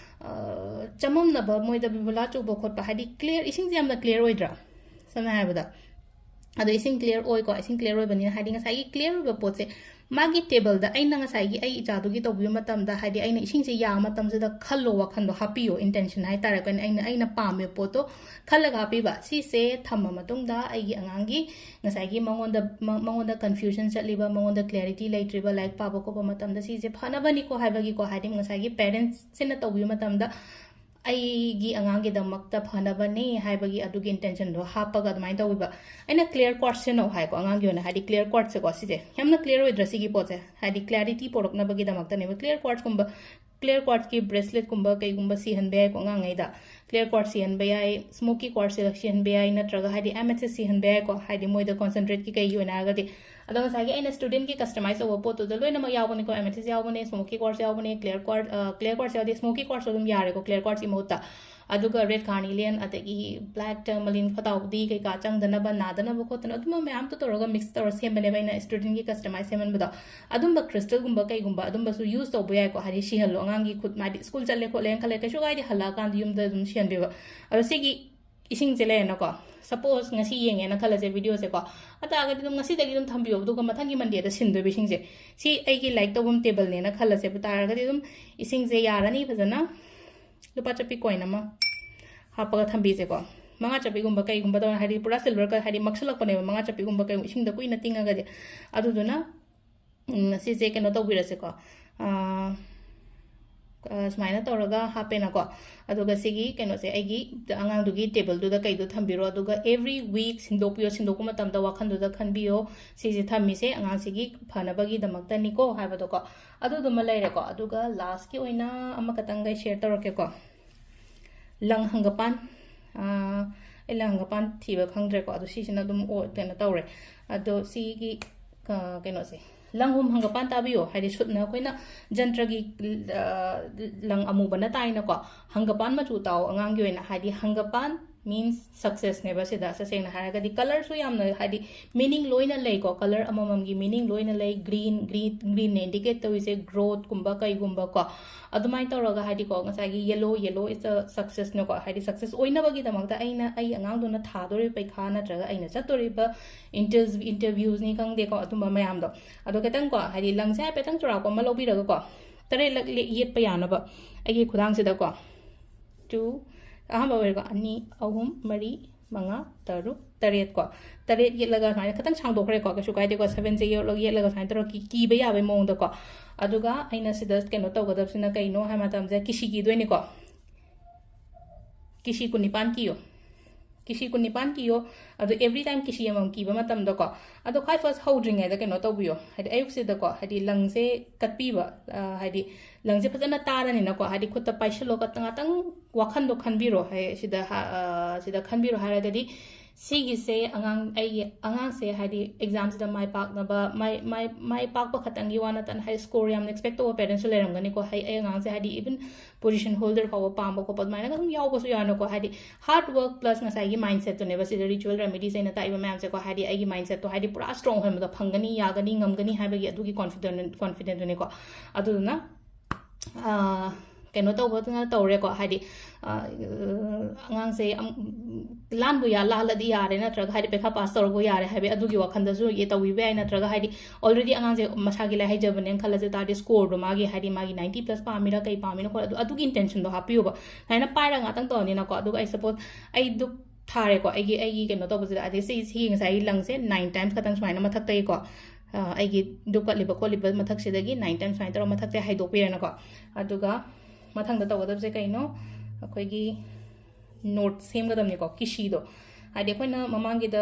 ꯑ, ꯆꯃꯝꯅꯕ, ꯃꯣꯏꯗ ꯕꯤꯕꯨꯂꯥ ꯆꯨꯕ ꯈꯣꯠꯄ, ꯍꯥꯏꯗꯤ clear, ꯏꯁꯤꯡꯁꯦ ꯌꯥꯝꯅ clear ꯑꯣꯏꯗ꯭ꯔꯥ? ꯁꯝꯅ ꯍꯥꯏꯔꯕꯗ, ꯑꯗꯣ ꯏꯁꯤꯡ clear ꯑꯣꯏꯀꯣ꯫ ꯏꯁꯤꯡ clear ꯑꯣꯏꯕꯅꯤꯅ, ꯍꯥꯏꯗꯤ ꯉꯁꯥꯏꯒꯤ clear ꯑꯣꯏꯕ ꯄꯣꯠꯁꯦ ꯃꯥꯒꯤ tableꯗ ꯑꯩꯅ ꯉꯁꯥꯏꯒꯤ ꯑꯩ ꯏꯆꯥꯗꯨꯒꯤ ꯇꯧꯕꯤꯕ ꯃꯇꯝꯗ, ꯍꯥꯏꯗꯤ ꯑꯩꯅ ꯏꯁꯤꯡꯁꯦ ꯌꯥꯕ ꯃꯇꯝꯁꯤꯗ ꯈꯜꯂꯣ, ꯋꯥꯈꯜꯗꯣ ꯍꯥꯞꯄꯤꯌꯣ, intention ꯍꯥꯏꯇꯥꯔꯦꯀꯣ꯫ ꯑꯩꯅ, ꯑꯩꯅ, ꯑꯩꯅ ꯄꯥꯝꯃꯤꯕ ꯄꯣꯠꯇꯣ ꯈꯜꯂꯒ ꯍꯥꯞꯄꯤꯕ꯫ ꯁꯤꯁꯦ ꯊꯝꯃ ꯃꯇꯨꯡꯗ ꯑꯩꯒꯤ ꯑꯉꯥꯡꯒꯤ ꯉꯁꯥꯏꯒꯤ ꯃꯉꯣꯟꯗ, ꯃ-, ꯃꯉꯣꯟꯗ confusion ꯆꯠꯂꯤꯕ, ꯃꯉꯣꯟꯗ clarity ꯂꯩꯇ꯭ꯔꯤꯕ, ꯂꯥꯏꯔꯤꯛ ꯄꯥꯕ ꯈꯣꯠꯄ ꯃꯇꯝꯗ ꯁꯤꯁꯦ ꯐꯅꯕꯅꯤꯀꯣ ꯍꯥꯏꯕꯒꯤꯀꯣ, ꯍꯥꯏꯗꯤ ꯉꯁꯥꯏꯒꯤ parentsꯁꯤꯅ ꯇꯧꯕꯤꯕ ꯃꯇꯝꯗ ꯑꯩꯒꯤ ꯑꯉꯥꯡꯒꯤꯗꯃꯛꯇ ꯐꯅꯕꯅꯤ ꯍꯥꯏꯕꯒꯤ ꯑꯗꯨꯒꯤ intentionꯗꯣ ꯍꯥꯞꯄꯒ ꯑꯗꯨꯃꯥꯏꯅ ꯇꯧꯕꯤꯕ꯫ ꯑꯩꯅ clear quartz ꯁꯤꯖꯤꯟꯅꯧ ꯍꯥꯏꯀꯣ ꯑꯉꯥꯡꯒꯤ ꯑꯣꯏꯅ, ꯍꯥꯏꯗꯤ clear quartzꯁꯦꯀꯣ, ꯁꯤꯁꯦ ꯌꯥꯝꯅ clear ꯑꯣꯏꯗ꯭ꯔꯥ ꯁꯤꯒꯤ ꯄꯣꯠꯁꯦ? ꯍꯥꯏꯗꯤ clarity ꯄꯣꯔꯛꯅꯕꯒꯤꯗꯃꯛꯇꯅꯦꯕ꯫ Clear quartzꯀꯨꯝꯕ, clear quartzꯀꯤ braceletꯀꯨꯝꯕ ꯀꯩꯒꯨꯝꯕ ꯁꯤꯍꯟꯕ ꯌꯥꯏꯀꯣ ꯑꯉꯥꯡꯉꯩꯗ꯫ Clear quartz ꯁꯤꯍꯟꯕ ꯌꯥꯏ, smoky quartz ꯁꯤꯍꯟꯕ ꯌꯥꯏ, ꯅꯠꯇ꯭ꯔꯒ ꯍꯥꯏꯗꯤ amethyst ꯁꯤꯍꯟꯕ ꯌꯥꯏꯀꯣ, ꯍꯥꯏꯗꯤ ꯃꯣꯏꯗ concentrateꯀꯤ ꯀꯩꯒꯤ ꯑꯣꯏꯅ ꯍꯥꯏꯔꯒꯗꯤ꯫ ꯑꯗꯣ ꯉꯁꯥꯏꯒꯤ ꯑꯩꯅ studentꯀꯤ customize ꯇꯧꯕ ꯄꯣꯠꯇꯨꯗ ꯂꯣꯏꯅꯃꯛ ꯌꯥꯎꯕꯅꯤꯀꯣ, amethyst ꯌꯥꯎꯕꯅꯦ, smoky quartz ꯌꯥꯎꯕꯅꯦ, clear quartz, ꯑ, clear quartz ꯌꯥꯎꯗꯦ, smoky quartz ꯑꯗꯨꯝ ꯌꯥꯔꯦꯀꯣ, clear quartzꯀꯤ ꯃꯍꯨꯠꯇ꯫ ꯑꯗꯨꯒ red carnelian, ꯑꯗꯒꯤ black tourmaline, ꯐꯇꯥꯎꯗꯤ ꯀꯩꯀꯥ ꯆꯪꯗꯅꯕ, ꯅꯥꯗꯅꯕ ꯈꯣꯠꯇꯅ ꯑꯗꯨꯝꯕ ꯃꯌꯥꯝꯗꯣ ꯇꯧꯔꯒ mix ꯇꯧꯔ ꯁꯦꯝꯕꯅꯦꯕ ꯑꯩꯅ studentꯀꯤ customize ꯁꯦꯝꯍꯟꯕꯗꯣ꯫ ꯑꯗꯨꯝꯕ crystalꯒꯨꯝꯕ ꯀꯩꯒꯨꯝꯕ ꯑꯗꯨꯝꯕꯁꯨ use ꯇꯧꯕ ꯌꯥꯏꯀꯣ, ꯍꯥꯏꯗꯤ ꯁꯤꯍꯜꯂꯣ ꯑꯉꯥꯡꯒꯤ ꯈꯨꯠ, ꯍꯥꯏꯗꯤ school ꯆꯠꯂꯦ ꯈꯣꯠꯂꯦꯅ ꯈꯜꯂꯦ, ꯀꯩꯁꯨ ꯀꯥꯏꯗꯦ, ꯍꯜꯂꯛꯑꯀꯥꯟꯗ ꯌꯨꯝꯗ ꯑꯗꯨꯝ ꯁꯤꯍꯟꯕꯤꯕ꯫ ꯑꯗꯣ ꯁꯤꯒꯤ ꯏꯁꯤꯡꯁꯦ ꯂꯩꯔꯦꯅꯀꯣ, suppose ꯉꯁꯤ ꯌꯦꯡꯉꯦꯅ ꯈꯜꯂꯁꯦ videoꯁꯦꯀꯣ, ꯑꯗꯨ ꯇꯥꯔꯒꯗꯤ ꯑꯗꯨꯝ ꯉꯁꯤꯗꯒꯤ ꯑꯗꯨꯝ ꯊꯝꯕꯤꯌꯣ, ꯑꯗꯨꯒ ꯃꯊꯪꯒꯤ Mondayꯗ ꯁꯤꯟꯗꯣꯏꯕ ꯏꯁꯤꯡꯁꯦ꯫ ꯁꯤ ꯑꯩꯒꯤ ꯂꯥꯏꯔꯤꯛ ꯇꯧꯐꯝ tableꯅꯦꯅ ꯈꯜꯂꯁꯦꯕ, ꯇꯥꯔꯒꯗꯤ ꯑꯗꯨꯝ ꯏꯁꯤꯡꯁꯦ ꯌꯥꯔꯅꯤ ꯐꯖꯅ꯫ ꯂꯨꯄꯥ ꯆꯠꯄꯤ coin ꯑꯃ ꯍꯥꯞꯄꯒ ꯊꯝꯕꯤꯁꯦꯀꯣ꯫ ꯃꯉꯥ ꯆꯠꯄꯤꯒꯨꯝꯕ ꯀꯩꯒꯨꯝꯕ ꯇꯧꯔ, ꯍꯥꯏꯗꯤ ꯄꯨꯔꯥ silver ꯀ-, ꯍꯥꯏꯗꯤ ꯃꯛꯁꯤꯜꯂꯛꯄꯅꯦꯕ, ꯃꯉꯥ ꯆꯠꯄꯤꯒꯨꯝꯕ ꯀꯩꯒꯨꯝꯕ ꯏꯁꯤꯡꯗ ꯀꯨꯏꯅ ꯇꯤꯡꯉꯒꯗꯤ꯫ ꯑꯗꯨꯗꯨꯅ, ꯎꯝ, ꯁꯤꯁꯦ ꯀꯩꯅꯣ ꯇꯧꯕꯤꯔꯁꯦꯀꯣ꯫ ꯑꯥ, ꯑ, ꯁꯨꯃꯥꯏꯅ ꯇꯧꯔꯒ ꯍꯥꯞꯄꯦꯅꯀꯣ꯫ ꯑꯗꯨꯒ ꯁꯤꯒꯤ ꯀꯩꯅꯣꯁꯦ ꯑꯩꯒꯤ ꯑꯉꯥꯡꯗꯨꯒꯤ ꯇꯦꯕꯜꯗꯨꯗ ꯀꯩꯗꯣ ꯊꯝꯕꯤꯔꯣ, ꯑꯗꯨꯒ every week ꯁꯤꯟꯗꯣꯛꯄꯤꯌꯣ, ꯁꯤꯟꯗꯣꯛꯄ ꯃꯇꯝꯗ ꯋꯥꯈꯜꯗꯨꯗ ꯈꯟꯕꯤꯌꯣ, ꯁꯤꯁꯦ ꯊꯝꯃꯤꯁꯦ ꯑꯉꯥꯡꯁꯤꯒꯤ ꯐꯅꯕꯒꯤꯗꯃꯛꯇꯅꯤꯀꯣ ꯍꯥꯏꯕꯗꯣꯀꯣ꯫ ꯑꯗꯨꯗꯨꯃ ꯂꯩꯔꯦꯀꯣ꯫ ꯑꯗꯨꯒ ꯂꯥꯁꯀꯤ ꯑꯣꯏꯅ ꯑꯃꯈꯛꯇꯪꯒ ꯑꯩ ꯁꯤꯌꯔ ꯇꯧꯔꯛꯀꯦꯀꯣ꯫ ꯂꯪ ꯍꯪꯒꯄꯥꯟ, ꯑ, ꯑꯩ ꯂꯪ ꯍꯪꯒꯄꯥꯟ ꯊꯤꯕ ꯈꯪꯗ꯭ꯔꯦꯀꯣ꯫ ꯑꯗꯣ ꯁꯤꯁꯤꯅ ꯑꯗꯨꯝ ꯑꯣ-, ꯀꯩꯅꯣ ꯇꯧꯔꯦ꯫ ꯑꯗꯣ ꯁꯤꯒꯤ, ꯑ, ꯀꯩꯅꯣꯁꯦ, ꯂꯪꯍꯨꯝ ꯍꯪꯒꯄꯥꯟ ꯇꯥꯕꯤꯌꯣ꯫ ꯍꯥꯏꯗꯤ ꯁꯨꯠꯅ ꯑꯩꯈꯣꯏꯅ ꯖꯟꯇ꯭ꯔꯒꯤ, ꯑ, ꯂꯪ ꯑꯃꯨꯕꯅ ꯇꯥꯏꯅꯀꯣ꯫ ꯍꯪꯒꯄꯥꯟ ꯃꯆꯨ ꯇꯥꯎ ꯑꯉꯥꯡꯒꯤ ꯑꯣꯏꯅ꯫ ꯍꯥꯏꯗꯤ ꯍꯪꯒꯄꯥꯟ means successꯅꯦꯕ ꯁꯤꯗ꯫ ꯇꯁꯦꯡꯅ ꯍꯥꯏꯔꯒꯗꯤ ꯀꯂꯔꯁꯨ ꯌꯥꯝꯅ, ꯍꯥꯏꯗꯤ meaning ꯂꯣꯏꯅ ꯂꯩꯀꯣ꯫ ꯀꯂꯔ ꯑꯃꯃꯝꯒꯤ meaning ꯂꯣꯏꯅ ꯂꯩ꯫ Green, green, greenꯅ indicate ꯇꯧꯔꯤꯁꯦ growthꯀꯨꯝꯕ ꯀꯩꯒꯨꯝꯕ ꯀꯣ꯫ ꯑꯗꯨꯃꯥꯏꯅ ꯇꯧꯔꯒ ꯍꯥꯏꯗꯤꯀꯣ, ꯉꯁꯥꯏꯒꯤ yellow, yellow is a successꯅꯀꯣ꯫ ꯍꯥꯏꯗꯤ success ꯑꯣꯏꯅꯕꯒꯤꯗꯃꯛꯇ ꯑꯩꯅ, ꯑꯩ ꯑꯉꯥꯡꯗꯨꯅ ꯊꯥꯗꯣꯔꯤꯕ ꯄꯩꯈꯥ ꯅꯠꯇ꯭ꯔꯒ ꯑꯩꯅ ꯆꯠꯇꯣꯔꯤꯕ interview, interviewsꯅꯤ ꯈꯪꯗꯦꯀꯣ, ꯑꯗꯨꯝꯕ ꯃꯌꯥꯝꯗꯣ꯫ ꯑꯗꯣ ꯈꯤꯇꯪꯀꯣ, ꯍꯥꯏꯗꯤ ꯂꯪꯁꯦ ꯍꯥꯏꯐꯦꯠꯇꯪ ꯆꯥꯎꯔꯥꯛꯄ ꯑꯃ ꯂꯧꯕꯤꯔꯒꯀꯣ, ꯇꯔꯦꯠꯂꯛ ꯂꯦ-, ꯌꯦꯠꯄ ꯌꯥꯅꯕ ꯑꯩꯒꯤ ꯈꯨꯗꯥꯡꯁꯤꯗꯀꯣ꯫ Two, ꯑꯍꯥꯟꯕ ꯑꯣꯏꯔꯒ ꯑꯅꯤ, ꯑꯍꯨꯝ, ꯃꯔꯤ, ꯃꯉꯥ, ꯇꯔꯨꯛ, ꯇꯔꯦꯠ ꯀꯣ꯫ ꯇꯔꯦꯠ ꯌꯦꯠꯂꯒ ꯁꯨꯃꯥꯏꯅ ꯈꯤꯇꯪ ꯁꯥꯡꯗꯣꯛꯈ꯭ꯔꯦꯀꯣ, ꯀꯩꯁꯨ ꯀꯥꯏꯗꯦꯀꯣ꯫ Sevenꯁꯦ ꯌꯦꯠꯂꯒ, ꯌꯦꯠꯂꯒ ꯁꯨꯃꯥꯏꯅ ꯇꯧꯔꯒ ꯀꯤ-, ꯀꯤꯕ ꯌꯥꯕꯒꯤ ꯃꯑꯣꯡꯗꯀꯣ꯫ ꯑꯗꯨꯒ ꯑꯩꯅ ꯁꯤꯗ ꯀꯩꯅꯣ ꯇꯧꯒꯗꯕꯁꯤꯅ ꯀꯩꯅꯣ ꯍꯥꯏ ꯃꯇꯝꯁꯤꯗ ꯀꯤꯁꯤ ꯀꯤꯗꯣꯏꯅꯤꯀꯣ꯫ ꯀꯤꯁꯤ ꯀꯨꯟꯅꯤꯄꯥꯟ ꯀꯤꯌꯣ꯫ ꯀꯤꯁꯤ ꯀꯨꯟꯅꯤꯄꯥꯟ ꯀꯤꯌꯣ꯫ ꯑꯗꯣ every time ꯀꯤꯁꯤ ꯑꯃꯃꯝ ꯀꯤꯕ ꯃꯇꯝꯗꯀꯣ, ꯑꯗꯣ ꯈ꯭ꯋꯥꯏ first ꯍꯧꯗ꯭ꯔꯤꯉꯩꯗ ꯀꯩꯅꯣ ꯇꯧꯕꯤꯌꯣ, ꯍꯥꯏꯗꯤ ꯑꯌꯨꯛꯁꯤꯗꯀꯣ, ꯍꯥꯏꯗꯤ ꯂꯪꯁꯦ ꯀꯠꯄꯤꯕ, ꯑ, ꯍꯥꯏꯗꯤ ꯂꯪꯁꯦ ꯐꯖꯅ ꯇꯥꯔꯅꯤꯅꯀꯣ, ꯍꯥꯏꯗꯤ ꯈꯨꯠꯇ ꯄꯥꯏꯁꯤꯜꯂꯣ, ꯉꯥꯛꯇꯪ ꯋꯥꯈꯟꯗꯣ ꯈꯟꯕꯤꯔꯣ꯫ ꯍꯥꯏ-, ꯁꯤꯗ ꯍꯥ-, ꯑ, ꯁꯤꯗ ꯈꯟꯕꯤꯔꯣ ꯍꯥꯏꯔꯒꯗꯤ, ꯁꯤꯒꯤꯁꯦ ꯑꯉꯥꯡ, ꯑꯩꯒꯤ ꯑꯉꯥꯡꯁꯦ ꯍꯥꯏꯗꯤ examꯁꯤꯗ ꯃꯥꯏ ꯄꯥꯛꯅꯕ, ꯃꯥꯏ, ꯃꯥꯏ, ꯃꯥꯏ ꯄꯥꯛꯄ ꯈꯛꯇꯪꯒꯤ ꯋꯥ ꯅꯠꯇꯅ, ꯍꯥꯏꯗꯤ score ꯌꯥꯝꯅ expect ꯇꯧꯕ parentsꯁꯨ ꯂꯩꯔꯝꯒꯅꯤꯀꯣ꯫ ꯍꯥꯏ-, ꯑꯩ ꯑꯉꯥꯡꯁꯦ ꯍꯥꯏꯗꯤ even position holder ꯐꯥꯎꯕ ꯄꯥꯝꯕ ꯈꯣꯠꯄ ꯑꯗꯨꯃꯥꯏꯅ ꯑꯗꯨꯝ ꯌꯥꯎꯕꯁꯨ ꯌꯥꯎꯅꯀꯣ꯫ ꯍꯥꯏꯗꯤ hard work plus ꯉꯁꯥꯏꯒꯤ mindsetꯇꯨꯅꯦꯕ ꯁꯤꯗ ritual remedies ꯑꯩꯅ ꯇꯥꯛꯏꯕ ꯃꯌꯥꯝꯁꯦꯀꯣ꯫ ꯍꯥꯏꯗꯤ ꯑꯩꯒꯤ mindsetꯇꯣ ꯍꯥꯏꯗꯤ ꯄꯨꯔꯥ strong ꯑꯣꯏꯍꯟꯕꯗꯣ, ꯐꯪꯒꯅꯤ, ꯌꯥꯒꯅꯤ, ꯉꯝꯒꯅꯤ ꯍꯥꯏꯕꯒꯤ ꯑꯗꯨꯒꯤ confident, confidentꯇꯨꯅꯦꯀꯣ꯫ ꯑꯗꯨꯗꯨꯅ, ꯑ, ꯀꯩꯅꯣ ꯇꯧꯕꯗꯨꯅ ꯇꯧꯔꯦꯀꯣ꯫ ꯍꯥꯏꯗꯤ, ꯑ, ꯑꯉꯥꯡꯁꯦ ꯑꯝ-, ꯂꯥꯟꯕꯨ ꯌꯥ-, ꯂꯥꯜꯂꯗꯤ ꯌꯥꯔꯦ, ꯅꯠꯇ꯭ꯔꯒ ꯍꯥꯏꯗꯤ ꯄꯩꯈꯥ pass ꯇꯧꯔꯕꯨ ꯌꯥꯔꯦ ꯍꯥꯏꯕꯒꯤ ꯑꯗꯨꯒꯤ ꯋꯥꯈꯜꯗꯁꯨ ꯌꯦ-, ꯇꯧꯕꯤꯕ ꯌꯥꯏ꯫ ꯅꯠꯇ꯭ꯔꯒ ꯍꯥꯏꯗꯤ already ꯑꯉꯥꯡꯁꯦ ꯃꯁꯥꯒꯤ ꯂꯥꯏ ꯍꯩꯖꯕꯅꯦꯅ ꯈꯜꯂꯁꯦ ꯇꯥꯔꯗꯤ scoreꯗꯣ ꯃꯥꯒꯤ ꯍꯥꯏꯗꯤ ꯃꯥꯒꯤ ninety plus ꯄꯥꯝꯃꯤꯔꯥ ꯀꯩ ꯄꯥꯝꯃꯤꯅꯣ ꯈꯣꯠꯂꯣ, ꯑꯗꯨ, ꯑꯗꯨꯒꯤ intentionꯗꯣ ꯍꯥꯞꯄꯤꯌꯣꯕ꯫ ꯁꯨꯃꯥꯏꯅ ꯄꯥꯏꯔꯒ ꯉꯥꯛꯇꯪ ꯇꯧꯔꯅꯤꯅꯀꯣ꯫ ꯑꯗꯨꯒ ꯑꯩ suppose ꯑꯩꯗꯨ ꯊꯥꯔꯦꯀꯣ, ꯑꯩꯒꯤ, ꯑꯩꯒꯤ ꯀꯩꯅꯣ ꯇꯧꯕꯁꯤꯗ, ꯑꯗꯩ ꯁꯤ, ꯁꯤꯒꯤ ꯉꯁꯥꯏꯒꯤ ꯂꯪꯁꯦ nine times ꯈꯛꯇꯪ ꯁꯨꯃꯥꯏꯅ ꯃꯊꯛꯇꯒꯤꯀꯣ, ꯑꯩꯒꯤ ꯙꯨꯞ ꯀꯠꯂꯤꯕ ꯈꯣꯠꯂꯤꯕ ꯃꯊꯛꯁꯤꯗꯒꯤ ꯅꯥꯏꯟ ꯇꯥꯏꯝꯁ ꯁꯨꯃꯥꯏꯅ ꯇꯧꯔꯒ ꯃꯊꯛꯁꯦ ꯍꯥꯏꯗꯣꯛꯄꯤꯔꯦꯅꯀꯣ꯫ ꯑꯗꯨꯒ ꯃꯊꯪꯗ ꯇꯧꯒꯗꯕꯁꯦ ꯀꯩꯅꯣ? ꯑꯩꯈꯣꯏꯒꯤ ꯅꯣꯠ ꯁꯦꯝꯒꯗꯕꯅꯤꯀꯣ, ꯀꯤꯁꯤꯗꯣ꯫ ꯍꯥꯏꯗꯤ ꯑꯩꯈꯣꯏꯅ ꯃꯃꯥꯡꯒꯤꯗ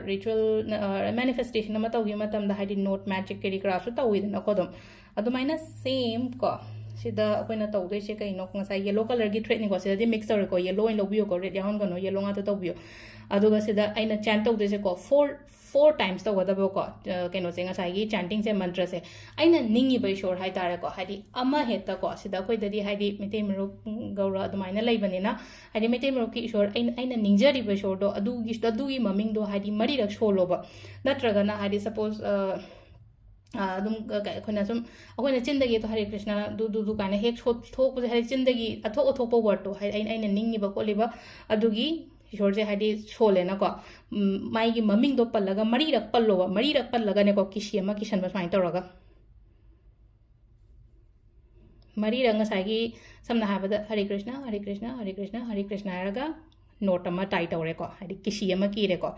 ꯔꯤꯆꯨꯋꯦꯜ ꯃꯦꯅꯤꯐꯦꯁꯇꯦꯁꯟ ꯑꯃ ꯇꯧꯈꯤꯕ ꯃꯇꯝꯗ ꯍꯥꯏꯗꯤ ꯅꯣꯠ ꯃꯦꯖꯤꯛ ꯀꯔꯤ ꯀꯔꯥꯁꯨ ꯇꯧꯋꯤꯗꯅꯀꯣ꯫ ꯑꯗꯨꯝ ꯑꯗꯨꯃꯥꯏꯅ ꯁꯦꯝ ꯀꯣ, ꯁꯤꯗ ꯑꯩꯈꯣꯏꯅ ꯇꯧꯗꯣꯏꯁꯦ ꯀꯩꯅꯣ? ꯉꯁꯥꯏ ꯌꯦꯂꯣ ꯀꯂꯔꯒꯤ ꯊ꯭ꯔꯦꯠꯅꯤꯀꯣ, ꯁꯤꯗꯗꯤ ꯃꯤꯛꯁ ꯇꯧꯔꯦꯀꯣ꯫ ꯌꯦꯂꯣ ꯑꯣꯏꯅ ꯂꯧꯕꯤꯌꯣꯀꯣ, ꯔꯦꯗ ꯌꯥꯎꯍꯟꯒꯅꯣ, ꯌꯦꯂꯣ ꯉꯥꯛꯇ ꯇꯧꯕꯤꯌꯣ꯫ ꯑꯗꯨꯒ ꯁꯤꯗ ꯑꯩꯅ ꯆꯦꯟ ꯇꯧꯗꯣꯏꯁꯦꯀꯣ, ꯐꯣꯔ ꯐꯣꯔ ꯇꯥꯏꯝꯁ ꯇꯧꯒꯗꯕꯀꯣ꯫ ꯑ, ꯀꯩꯅꯣꯁꯦ, ꯉꯁꯥꯏꯒꯤ ꯆꯦꯟꯇꯤꯡꯁꯦ, ꯃꯟꯇ꯭ꯔꯁꯦ, ꯑꯩꯅ ꯅꯤꯡꯉꯤꯕ ꯏꯁꯣꯔ ꯍꯥꯏꯇꯥꯔꯦꯀꯣ, ꯍꯥꯏꯗꯤ ꯑꯃ ꯍꯦꯛꯇꯀꯣ, ꯁꯤꯗ ꯑꯩꯈꯣꯏꯗꯗꯤ ꯍꯥꯏꯗꯤ ꯃꯩꯇꯩ ꯃꯔꯨꯞ, ꯎꯝ, ꯒꯧꯔ ꯑꯗꯨꯃꯥꯏꯅ ꯂꯩꯕꯅꯤꯅ, ꯍꯥꯏꯗꯤ ꯃꯩꯇꯩ ꯃꯔꯨꯞꯀꯤ ꯏꯁꯣꯔ ꯑꯩꯅ, ꯑꯩꯅ ꯅꯤꯡꯖꯔꯤꯕ ꯏꯁꯣꯔꯗꯣ ꯑꯗꯨꯒꯤ, ꯑꯗꯨꯒꯤ ꯃꯃꯤꯡꯗꯣ ꯍꯥꯏꯗꯤ ꯃꯔꯤꯔꯛ ꯁꯣꯜꯂꯣꯕ꯫ ꯅꯠꯇ꯭ꯔꯒꯅ ꯍꯥꯏꯗꯤ ꯁꯄꯣꯁ, ꯑ, ꯑ, ꯑꯗꯨꯝ ꯀ-, ꯀ-, ꯑꯩꯈꯣꯏꯅ ꯁꯨꯝ, ꯑꯩꯈꯣꯏꯅ ꯆꯤꯟꯗꯒꯤ ꯑꯗꯣ ꯍꯔꯦ ꯀ꯭ꯔꯤꯁꯅ ꯗꯨ ꯗꯨ ꯗꯨ ꯀꯥꯏꯅ ꯍꯦꯛ ꯁꯣ-, ꯊꯣꯛꯄꯁꯦ, ꯍꯥꯏꯗꯤ ꯆꯤꯟꯗꯒꯤ ꯑꯊꯣꯛ ꯑꯊꯣꯛꯄ ꯋꯥꯔꯗꯇꯣ, ꯍꯥꯏꯗꯤ ꯑꯩꯅ, ꯑꯩꯅ ꯅꯤꯡꯉꯤꯕ ꯈꯣꯠꯂꯤꯕ ꯑꯗꯨꯒꯤ ꯏꯁꯣꯔꯁꯦ ꯍꯥꯏꯗꯤ ꯁꯣꯜꯂꯦꯅꯀꯣ꯫ ꯎꯝ, ꯃꯥꯒꯤ ꯃꯃꯤꯡꯗꯣ ꯄꯜꯂꯒ ꯃꯔꯤꯔꯛ ꯄꯜꯂꯣꯕ꯫ ꯃꯔꯤꯔꯛ ꯄꯜꯂꯒꯅꯦꯀꯣ, ꯀꯤꯁꯤ ꯑꯃ ꯀꯤꯁꯟꯕ ꯁꯨꯃꯥꯏꯅ ꯇꯧꯔꯒ꯫ ꯃꯔꯤꯔꯛ ꯉꯁꯥꯏꯒꯤ, ꯁꯝꯅ ꯍꯥꯏꯔꯕꯗ, "ꯍꯔꯦ ꯀ꯭ꯔꯤꯁꯅ, ꯍꯔꯦ ꯀ꯭ꯔꯤꯁꯅ, ꯍꯔꯦ ꯀ꯭ꯔꯤꯁꯅ, ꯍꯔꯦ ꯀ꯭ꯔꯤꯁꯅ" ꯍꯥꯏꯔꯒ ꯅꯣꯠ ꯑꯃ ꯇꯥꯏ ꯇꯧꯔꯦꯀꯣ, ꯍꯥꯏꯗꯤ ꯀꯤꯁꯤ ꯑꯃ ꯀꯤꯔꯦꯀꯣ꯫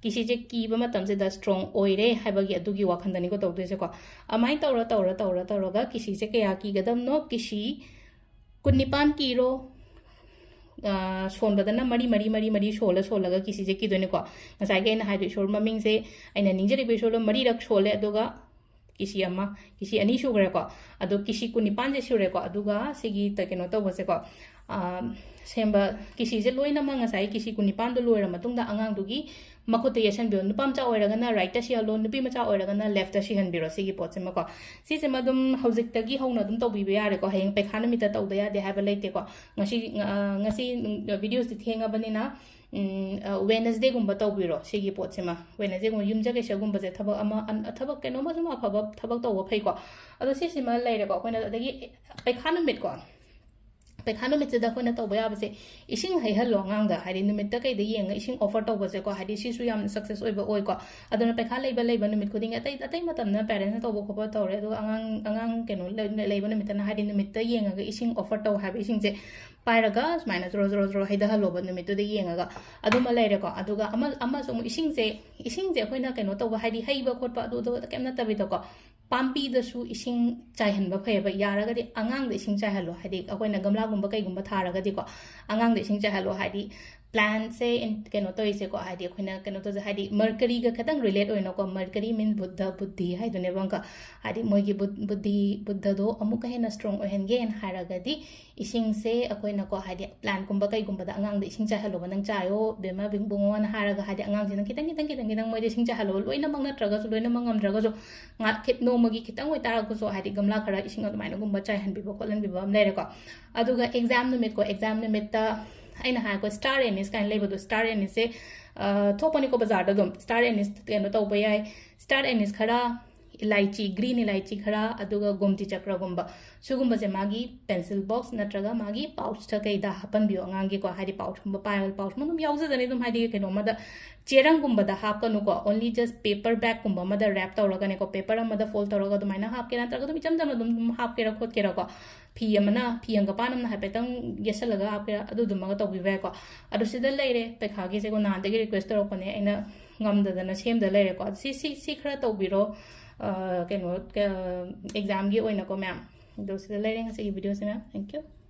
ꯀꯤꯁꯤꯁꯦ ꯀꯤꯕ ꯃꯇꯝꯁꯤꯗ ꯁ꯭ꯇ꯭ꯔꯣꯡ ꯑꯣꯏꯔꯦ ꯍꯥꯏꯕꯒꯤ ꯑꯗꯨꯒꯤ ꯋꯥꯈꯟꯗꯅꯤꯀꯣ ꯇꯧꯗꯣꯏꯁꯦꯀꯣ꯫ ꯑꯗꯨꯃꯥꯏꯅ ꯇꯧꯔ, ꯇꯧꯔ, ꯇꯧꯔ, ꯇꯧꯔꯒ ꯀꯤꯁꯤꯁꯦ ꯀꯌꯥ ꯀꯤꯒꯗꯕꯅꯣ? ꯀꯤꯁꯤ ꯀꯨꯟꯅꯤꯄꯥꯟ ꯀꯤꯔꯣ꯫ ꯑ, ꯁꯣꯟꯕꯗꯅ ꯃꯔꯤ, ꯃꯔꯤ, ꯃꯔꯤ, ꯃꯔꯤ ꯁꯣꯜꯂ, ꯁꯣꯜꯂꯒ ꯀꯤꯁꯤꯁꯦ ꯀꯤꯗꯣꯏꯅꯤꯀꯣ꯫ ꯉꯁꯥꯏꯒꯤ ꯑꯩꯅ ꯍꯥꯏꯕ ꯏꯁꯣꯔ ꯃꯃꯤꯡꯁꯦ, ꯑꯩꯅ ꯅꯤꯡꯖꯔꯤꯕ ꯏꯁꯣꯔꯗꯣ ꯃꯔꯤꯔꯛ ꯁꯣꯜꯂꯦ, ꯑꯗꯨꯒ ꯀꯤꯁꯤ ꯑꯃ, ꯀꯤꯁꯤ ꯑꯅꯤ ꯁꯨꯈ꯭ꯔꯦꯀꯣ꯫ ꯑꯗꯣ ꯀꯤꯁꯤ ꯀꯨꯟꯅꯤꯄꯥꯟꯁꯦ ꯁꯨꯔꯦꯀꯣ꯫ ꯑꯗꯨꯒ ꯁꯤꯒꯤ ꯇ-, ꯀꯩꯅꯣ ꯇꯧꯕꯁꯦꯀꯣ, ꯑ, ꯁꯦꯝꯕ ꯀꯤꯁꯤꯁꯦ ꯂꯣꯏꯅꯃꯛ ꯉꯁꯥꯏ ꯀꯤꯁꯤ ꯀꯨꯟꯅꯤꯄꯥꯟꯗꯣ ꯂꯣꯏꯔ ꯃꯇꯨꯡꯗ ꯑꯉꯥꯡꯗꯨꯒꯤ ꯃꯈꯨꯠꯇ ꯌꯦꯠꯁꯟꯕꯤꯌꯣ꯫ ꯅꯨꯄꯥ ꯃꯆꯥ ꯑꯣꯏꯔꯒꯅ ꯔꯥꯏꯠꯇ ꯁꯤꯍꯜꯂꯣ, ꯅꯨꯄꯤ ꯃꯆꯥ ꯑꯣꯏꯔꯒꯅ ꯂꯦꯐꯇ ꯁꯤꯍꯟꯕꯤꯔꯣ꯫ ꯁꯤꯒꯤ ꯄꯣꯠꯁꯤꯃꯀꯣ, ꯁꯤꯁꯤꯃ ꯑꯗꯨꯝ ꯍꯧꯖꯤꯛꯇꯒꯤ ꯍꯧꯅ ꯑꯗꯨꯝ ꯇꯧꯕꯤꯕ ꯌꯥꯔꯦꯀꯣ꯫ ꯍꯌꯦꯡ ꯄꯩꯈꯥ ꯅꯨꯃꯤꯠꯇ ꯇꯧꯗ ꯌꯥꯗꯦ ꯍꯥꯏꯕ ꯂꯩꯇꯦꯀꯣ꯫ ꯉꯁꯤ, ꯑ, ꯉꯁꯤ, ꯎꯝ, ꯚꯤꯗꯤꯑꯣꯁꯤ ꯊꯦꯡꯉꯕꯅꯤꯅ, ꯎꯝ, ꯑ, ꯋꯦꯅꯁꯗꯦꯒꯨꯝꯕ ꯇꯧꯕꯤꯔꯣ ꯁꯤꯒꯤ ꯄꯣꯠꯁꯤꯃ꯫ ꯋꯦꯅꯁꯗꯦꯒꯨꯝꯕ, ꯌꯨꯝꯖꯀꯩꯁꯒꯨꯝꯕꯁꯦ ꯊꯕꯛ ꯑꯃ, ꯑꯟ-, ꯊꯕꯛ ꯀꯩꯅꯣꯝꯃ ꯁꯨꯝ ꯑꯐꯕ ꯊꯕꯛ ꯇꯧꯕ ꯐꯩꯀꯣ꯫ ꯑꯗꯣ ꯁꯤꯁꯤꯃ ꯂꯩꯔꯦꯀꯣ꯫ ꯑꯩꯈꯣꯏꯅ ꯑꯗꯒꯤ ꯄꯩꯈꯥ ꯅꯨꯃꯤꯠꯀꯣ, ꯄꯩꯈꯥ ꯅꯨꯃꯤꯠꯁꯤꯗ ꯑꯩꯈꯣꯏꯅ ꯇꯧꯕ ꯌꯥꯕꯁꯦ, ꯏꯁꯤꯡ ꯍꯩꯍꯜꯂꯣ ꯑꯉꯥꯡꯗ, ꯍꯥꯏꯗꯤ ꯅꯨꯃꯤꯠꯇ ꯀꯩꯗ ꯌꯦꯡꯉꯒ ꯏꯁꯤꯡ offer ꯇꯧꯕꯁꯦꯀꯣ, ꯍꯥꯏꯗꯤ ꯁꯤꯁꯨ ꯌꯥꯝꯅ success ꯑꯣꯏꯕ ꯑꯣꯏꯀꯣ꯫ ꯑꯗꯨꯅ ꯄꯩꯈꯥ ꯂꯩꯕ ꯂꯩꯕ ꯅꯨꯃꯤꯠ ꯈꯨꯗꯤꯡꯒꯤ, ꯑꯇꯩ ꯑꯇꯩ ꯃꯇꯝꯗ parents ꯅ ꯇꯧꯕ ꯈꯣꯠꯄ ꯇꯧꯔꯦ, ꯑꯗꯨꯒ ꯑꯉꯥꯡ ꯑꯉꯥꯡ ꯀꯩꯅꯣ ꯂꯩ- ꯂꯩꯕ ꯅꯨꯃꯤꯠꯇꯅ ꯍꯥꯏꯗꯤ ꯅꯨꯃꯤꯠꯇ ꯌꯦꯡꯉꯒ ꯏꯁꯤꯡ offer ꯇꯧ ꯍꯥꯏꯕ, ꯏꯁꯤꯡꯁꯦ ꯄꯥꯏꯔꯒ ꯁꯨꯃꯥꯏꯅ ꯖꯣꯔꯣ ꯖꯣꯔꯣ ꯖꯣꯔꯣ ꯍꯩꯊꯍꯜꯂꯣꯕ ꯅꯨꯃꯤꯠꯇꯨꯗ ꯌꯦꯡꯉꯒ꯫ ꯑꯗꯨꯃ ꯂꯩꯔꯦꯀꯣ꯫ ꯑꯗꯨꯒ ꯑꯃ ꯑꯃꯁꯨ ꯑꯃꯨꯛ ꯏꯁꯤꯡꯁꯦ, ꯏꯁꯤꯡꯁꯦ ꯑꯩꯈꯣꯏꯅ ꯀꯩꯅꯣ ꯇꯧꯕ, ꯍꯥꯏꯗꯤ ꯍꯩꯕ ꯈꯣꯠꯄ ꯑꯗꯨ ꯑꯗꯨ ꯀꯩꯝ ꯅꯠꯇꯕꯤꯗꯀꯣ, ꯄꯥꯝꯕꯤꯗꯁꯨ ꯏꯁꯤꯡ ꯆꯥꯏꯍꯟꯕ ꯐꯩꯌꯦꯕ꯫ ꯌꯥꯔꯒꯗꯤ ꯑꯉꯥꯡꯗ ꯏꯁꯤꯡ ꯆꯥꯏꯍꯜꯂꯣ, ꯍꯥꯏꯗꯤ ꯑꯩꯈꯣꯏꯅ ꯒꯝꯂꯥꯒꯨꯝꯕ ꯀꯩꯒꯨꯝꯕ ꯊꯥꯔꯒꯗꯤꯀꯣ, ꯑꯉꯥꯡꯗ ꯏꯁꯤꯡ ꯆꯥꯏꯍꯜꯂꯣ꯫ ꯍꯥꯏꯗꯤ plantꯁꯦ ꯏꯟ- ꯀꯩꯅꯣ ꯇꯧꯔꯤꯁꯦꯀꯣ, ꯍꯥꯏꯗꯤ ꯑꯩꯈꯣꯏꯅ ꯀꯩꯅꯣ ꯇꯧꯖ ꯍꯥꯏꯗꯤ Mercuryꯒ ꯈꯤꯇꯪ relate ꯑꯣꯏꯅꯀꯣ, Mercury mean ꯕꯨꯙ, ꯕꯨꯙꯤ ꯍꯥꯏꯗꯨꯅꯦꯕ ꯑꯃꯨꯛꯀ꯫ ꯍꯥꯏꯗꯤ ꯃꯣꯏꯒꯤ ꯕꯨ- ꯕꯨꯙꯤ, ꯕꯨꯙꯗꯣ ꯑꯃꯨꯛꯀ ꯍꯦꯟꯅ strong ꯑꯣꯏꯍꯟꯒꯦꯅ ꯍꯥꯏꯔꯒꯗꯤ ꯏꯁꯤꯡꯁꯦ ꯑꯩꯈꯣꯏꯅꯀꯣ, ꯍꯥꯏꯗꯤ plantꯀꯨꯝꯕ ꯀꯩꯒꯨꯝꯕꯗ ꯑꯉꯥꯡꯗ ꯏꯁꯤꯡ ꯆꯥꯏꯍꯜꯂꯣꯕ, "ꯅꯪ ꯆꯥꯏꯌꯣ ꯕꯦꯝꯃ ꯕꯨꯡꯉꯣꯅ" ꯍꯥꯏꯔꯒ, ꯍꯥꯏꯗꯤ ꯑꯉꯥꯡꯁꯤꯅ ꯈꯤꯇꯪ ꯈꯤꯇꯪ ꯈꯤꯇꯪ ꯈꯤꯇꯪ ꯃꯣꯏꯗ ꯏꯁꯤꯡ ꯆꯥꯏꯍꯜꯂꯣꯕ, ꯂꯣꯏꯅꯃꯛ ꯅꯠꯇ꯭ꯔꯒꯁꯨ, ꯂꯣꯏꯅꯃꯛ ꯉꯝꯗ꯭ꯔꯒꯁꯨ ꯉꯥ- ꯈꯤꯠ- ꯅꯣꯡꯃꯒꯤ ꯈꯤꯇꯪ ꯑꯣꯏꯇꯥꯔꯒꯁꯨ, ꯍꯥꯏꯗꯤ ꯒꯝꯂꯥ ꯈꯔ ꯏꯁꯤꯡ ꯑꯗꯨꯃꯥꯏꯅꯒꯨꯝꯕ ꯆꯥꯏꯍꯟꯕꯤꯕ ꯈꯣꯠꯍꯟꯕꯤꯕ ꯑꯃ ꯂꯩꯔꯦꯀꯣ꯫ ꯑꯗꯨꯒ exam ꯅꯨꯃꯤꯠꯀꯣ, exam ꯅꯨꯃꯤꯠꯇ ꯑꯩꯅ ꯍꯥꯏꯀꯣ, star anise ꯀꯥꯏꯅ ꯂꯩꯕꯗꯣ, star aniseꯁꯦ, ꯑ, ꯊꯣꯛꯄꯅꯤꯀꯣ ꯕꯖꯥꯔꯗ ꯑꯗꯨꯝ꯫ Star anise ꯀꯩꯅꯣ ꯇꯧꯕ ꯌꯥꯏ, star anise ꯈꯔ, ꯏꯂꯥꯏꯆꯤ, green ꯏꯂꯥꯏꯆꯤ ꯈꯔ, ꯑꯗꯨꯒ ꯒꯣꯝꯇꯤ ꯆꯀ꯭ꯔꯒꯨꯝꯕ, ꯁꯤꯒꯨꯝꯕꯁꯦ ꯃꯥꯒꯤ pencil box ꯅꯠꯇ꯭ꯔꯒ ꯃꯥꯒꯤ pouchꯇ ꯀꯩꯗ ꯍꯥꯞꯄꯟꯕꯤꯌꯣ ꯑꯉꯥꯡꯒꯤꯀꯣ꯫ ꯍꯥꯏꯗꯤ pouchꯀꯨꯝꯕ ꯄꯥꯏ, pouchꯀꯨꯝꯕ ꯑꯗꯨꯝ ꯌꯥꯎꯖꯗꯅꯤ ꯑꯗꯨꯝ, ꯍꯥꯏꯗꯤ ꯀꯩꯅꯣ ꯑꯃꯗ, ꯆꯦꯔꯪꯒꯨꯝꯕꯗ ꯍꯥꯞꯀꯅꯨꯀꯣ, only just paper bagꯀꯨꯝꯕ ꯑꯃꯗ wrap ꯇꯧꯔꯒꯅꯦꯀꯣ, paper ꯑꯃꯗ fold ꯇꯧꯔꯒ ꯑꯗꯨꯃꯥꯏꯅ ꯍꯥꯞꯀꯦꯔꯥ, ꯅꯠꯇ꯭ꯔꯒ ꯑꯗꯨꯝ ꯏꯆꯝ ꯆꯝꯅ ꯑꯗꯨꯝ ꯍꯥꯞꯀꯦꯔꯥ ꯈꯣꯠꯀꯦꯔꯥꯀꯣ, ꯐꯤ ꯑꯃꯅ, ꯐꯤ ꯍꯪꯒꯄꯥꯟ ꯑꯃꯅ ꯍꯥꯏꯐꯦꯠꯇꯪ ꯌꯦꯠꯁꯜꯂꯒ ꯍꯥꯞꯀꯦꯔꯥ, ꯑꯗꯨꯗꯨꯃꯒ ꯇꯧꯕꯤꯕ ꯌꯥꯏꯀꯣ꯫ ꯑꯗꯨ ꯁꯤꯗ ꯂꯩꯔꯦ, ꯄꯩꯈꯥꯒꯤꯁꯦꯀꯣ, ꯅꯍꯥꯟꯗꯒꯤ request ꯇꯧꯔꯛꯄꯅꯦ, ꯑꯩꯅ ꯉꯝꯗꯗꯅ ꯁꯦꯝꯗ ꯂꯩꯔꯦꯀꯣ꯫ ꯑꯗꯨ ꯁꯤ, ꯁꯤ, ꯁꯤ ꯈꯔ ꯇꯧꯕꯤꯔꯣ, ꯑ, ꯀꯩꯅꯣ, ꯑ, examꯒꯤ ꯑꯣꯏꯅꯀꯣ ꯃꯌꯥꯝ꯫ ꯑꯗꯣ ꯁꯤꯗ ꯂꯩꯔꯦ ꯉꯁꯤꯒꯤ videoꯁꯦ ꯃꯌꯥꯝ꯫ Thank you꯫